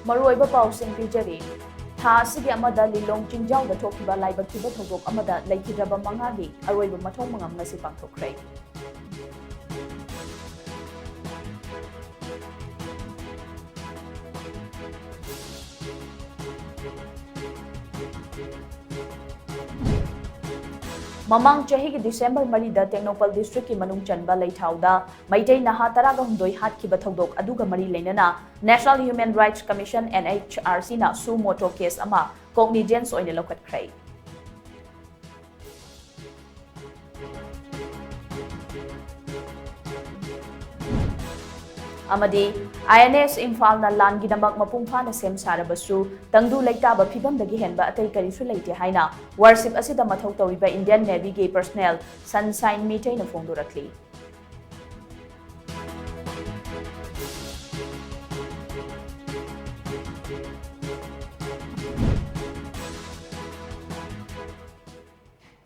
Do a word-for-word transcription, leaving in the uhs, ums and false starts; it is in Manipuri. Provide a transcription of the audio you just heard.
ꯃꯔꯨꯑꯣꯏꯕ ꯄꯥꯎꯁꯤꯡ ꯄꯤꯖꯔꯤ꯫ ꯊꯥ ꯑꯁꯤꯒꯤ ꯑꯃꯗ ꯂꯤꯂꯣꯡ ꯆꯤꯡꯖꯥꯎꯗ ꯊꯣꯛꯈꯤꯕ ꯂꯥꯏꯕꯛ ꯊꯤꯕ ꯊꯧꯗꯣꯛ ꯑꯃꯗ ꯂꯩꯈꯤꯗ꯭ꯔꯕ ꯃꯉꯥꯒꯤ ꯑꯔꯣꯏꯕ ꯃꯊꯧ ꯃꯉꯝ ꯉꯁꯤ ꯄꯥꯡꯊꯣꯛꯈ꯭ꯔꯦ꯫ ꯃꯃꯥꯡ ꯆꯍꯤꯒꯤ ꯗꯤꯁꯦꯝꯕꯔ ꯃꯔꯤꯗ ꯇꯦꯡꯅꯧꯄꯜ ꯗꯤꯁꯇ꯭ꯔꯤꯛꯀꯤ ꯃꯅꯨꯡ ꯆꯟꯕ ꯂꯩꯊꯥꯎꯗ ꯃꯩꯇꯩ ꯅꯍꯥ ꯇꯔꯥꯒꯍꯨꯝꯗꯣꯏ ꯍꯥꯠꯈꯤꯕ ꯊꯧꯗꯣꯛ ꯑꯗꯨꯒ ꯃꯔꯤ ꯂꯩꯅꯅ National Human Rights Commission, N H R C ꯅ suo motu case ꯑꯃ cognizance ꯑꯣꯏꯅ ꯂꯧꯈꯠꯈ꯭ꯔꯦ꯫ ꯑꯃꯗꯤ I N S ꯏꯝꯐꯥꯜꯅ ꯂꯥꯟꯒꯤꯗꯃꯛ ꯃꯄꯨꯡ ꯐꯥꯅ ꯁꯦꯝ ꯁꯥꯔꯕꯁꯨ, ꯇꯪꯗꯨ ꯂꯩꯇꯥꯕ ꯐꯤꯕꯝꯗꯒꯤ ꯍꯦꯟꯕ ꯑꯇꯩ ꯀꯔꯤꯁꯨ ꯂꯩꯇꯦ ꯍꯥꯏꯅ warship ꯑꯁꯤꯗ ꯃꯊꯧ ꯇꯧꯔꯤꯕ Indian Navy ꯒꯤ personnel Sunshine ꯃꯤꯇꯩꯅ ꯐꯣꯡꯗꯣꯔꯛꯂꯤ꯫